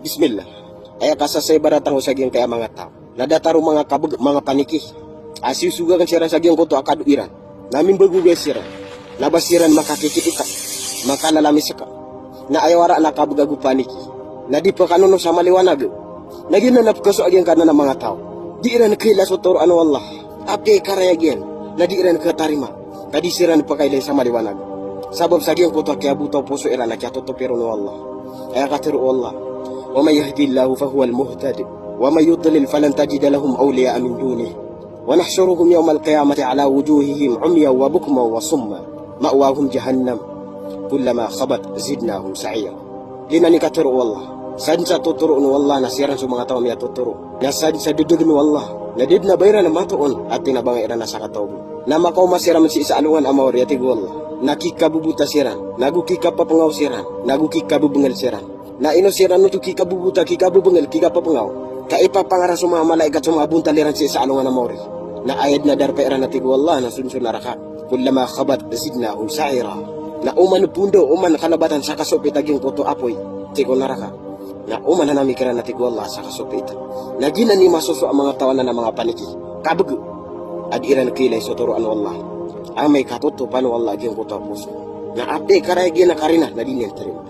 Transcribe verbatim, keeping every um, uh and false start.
Bismillah. Aya kasasaibaratan ko sa giyangkaya manga taw na datar o manga kabg, manga paniki a siyosogakan siran sa giyangkoto a kado iran. Na mimbagogay siran. Na ba siran makakikipika, makalalamiska. Na aya waraan a kabg ago paniki na di pkanono sa maliwanag. Na giyanan a pkasowa giyangkanan a manga taw. Di iran kailay so toroan o Allah. Apiya i karayag iyan na di iran katarima. Ka di siran pkailay sa maliwanag. Sabap sa giyangkoto a kiyabota o poso iran a kiyatotopiro o Allah. Aya katharo o Allah: "Wa man yahdillahu fahuwal muhtad, wa man yudlil falan tajida lahum awliya'a min dunih. Wa nahshuruhum yawmal qiyamati ala wujuhihim umyan wa bukman wa summa. Ma'wahum jahannam. Kullama khabat zidnahum sa'ira." Giyanan i katharo o Allah. Sadn sa totoroon o Allah na siran so manga taw a miyatotoro. Na sadn sa dgdgn o Allah na da dn a ba iran matoon a tinabanga iran a sakataw bo. Na makaoma siran sii sa alongan a maori a tig o Allah. Na kikabobota siran, nago kikapapngaw siran, nago kikabobngl siran. Na ino siran oto kikabobota, kikabobngl, kikapapngaw, ka ipapangaras o manga malaikat so manga bontal iran sii sa alongan a maori. Na aya dn a darpa iran a tig o Allah na so dn so naraka. Kullama khabat zidnahum sa'ira. Na oman pndaw, oman kalbatan sa kasopit a giyangkoto a apoy, tig o naraka. Na oman a mikiran a tig o Allah sa kasopit. Na giyanan i masosowa a manga taw anan a manga paniki, kabg, a di iran kailay so toroan o Allah. Amay ka totopan o Allah a giyangkoto a poso. Na apiya i karayag iyan a karina na di niyan tarima.